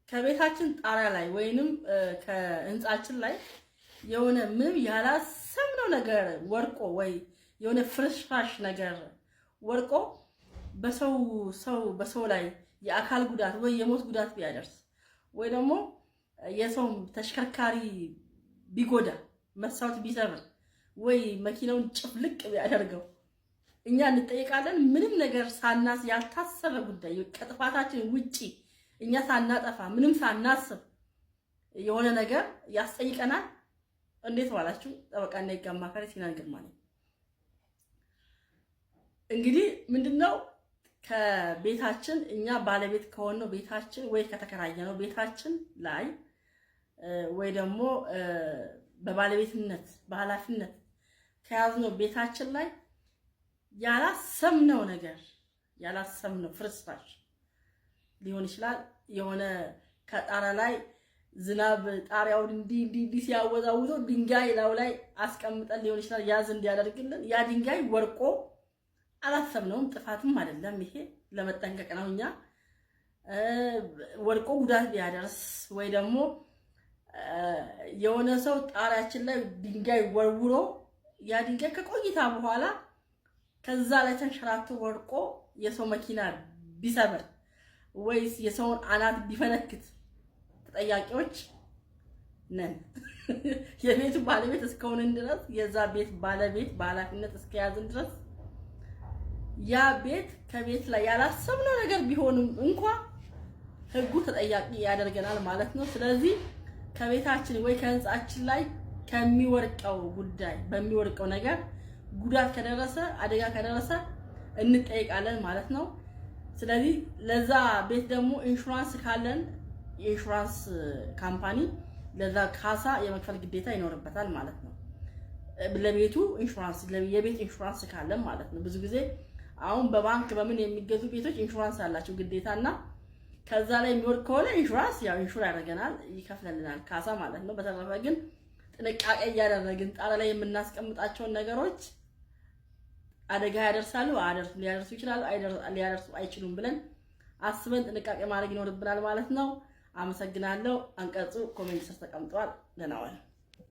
ከቤታችን ጣሪያ ላይ ወይንም ከህንፃችን ላይ የሆነ ምንም ያላሰብነው ነገር ወድቆ ወይ የሆነ ፍርስራሽ ነገር ወድቆ በሰው ሰው በሰው ላይ የአካል ጉዳት ወይ የሞት ጉዳት ቢያደርስ ወይ ደግሞ የሰው ተሽከርካሪ ቢጎዳ፣ መስታወት ቢሰብር ወይ መኪናውን ጭፍልቅ ቢያደርገው እኛ እንጠየቃለን። ምንም ነገር ሳናስ ያልታሰበ ጉዳይ፣ ከጥፋታችን ውጪ፣ እኛ ሳናጠፋ፣ ምንም ሳናስብ የሆነ ነገር ያስጠይቀናል። እንዴት ዋላችሁ? ጠበቃና የህግ አማካሪ ሲናን ግርማ ነኝ። እንግዲህ ምንድነው፣ ከቤታችን እኛ ባለቤት ከሆነው ቤታችን ወይ ከተከራየነው ቤታችን ላይ ወይ ደግሞ በባለቤትነት በኃላፊነት ከያዝነው ቤታችን ላይ ያላሰብነው ነገር፣ ያላሰብነው ፍርስራሽ ሊሆን ይችላል። የሆነ ከጣራ ላይ ዝናብ ጣሪያውን እንዲህ እንዲህ እንዲህ ሲያወዛውዘው ድንጋይ ላዩ ላይ አስቀምጠን ሊሆን ይችላል፣ ያዝ እንዲያደርግልን። ያ ድንጋይ ወድቆ አላሰብነውም፣ ጥፋትም አይደለም። ይሄ ለመጠንቀቅ ነው። እኛ ወድቆ ጉዳት ቢያደርስ ወይ ደግሞ የሆነ ሰው ጣሪያችን ላይ ድንጋይ ወርውሮ ያ ድንጋይ ከቆይታ በኋላ ከዛ ላይ ተንሸራቶ ወድቆ የሰው መኪና ቢሰብር ወይስ የሰውን አናት ቢፈነክት ተጠያቂዎች ነን። የቤቱ ባለቤት እስከሆንን ድረስ፣ የዛ ቤት ባለቤት በኃላፊነት እስከያዝን ድረስ፣ ያ ቤት ከቤት ላይ ያላሰብነው ነገር ቢሆንም እንኳ ሕጉ ተጠያቂ ያደርገናል ማለት ነው። ስለዚህ ከቤታችን ወይ ከህንፃችን ላይ ከሚወድቀው ጉዳይ፣ በሚወድቀው ነገር ጉዳት ከደረሰ፣ አደጋ ከደረሰ እንጠየቃለን ማለት ነው። ስለዚህ ለዛ ቤት ደግሞ ኢንሹራንስ ካለን የ insurance company ለዛ ካሳ የመክፈል ግዴታ ይኖርበታል ማለት ነው። ለቤቱ ኢንሹራንስ፣ የቤት ኢንሹራንስ ካለን ማለት ነው። ብዙ ጊዜ አሁን በባንክ በምን የሚገዙ ቤቶች ኢንሹራንስ አላቸው ግዴታ፣ እና ከዛ ላይ የሚወድቅ ከሆነ ኢንሹራንስ ያው insure ያደርገናል፣ ይከፍለልናል ካሳ ማለት ነው። በተረፈ ግን ጥንቃቄ እያደረግን ጣራ ላይ የምናስቀምጣቸውን ነገሮች አደጋ ያደርሳሉ አያደርሱም፣ ሊያደርሱ ይችላሉ፣ ሊያደርሱ አይችሉም ብለን አስበን ጥንቃቄ ማድረግ ይኖርብናል ማለት ነው። አመሰግናለሁ። አንቀጹ comment ስር ተቀምጧል። ደህና ዋሉ።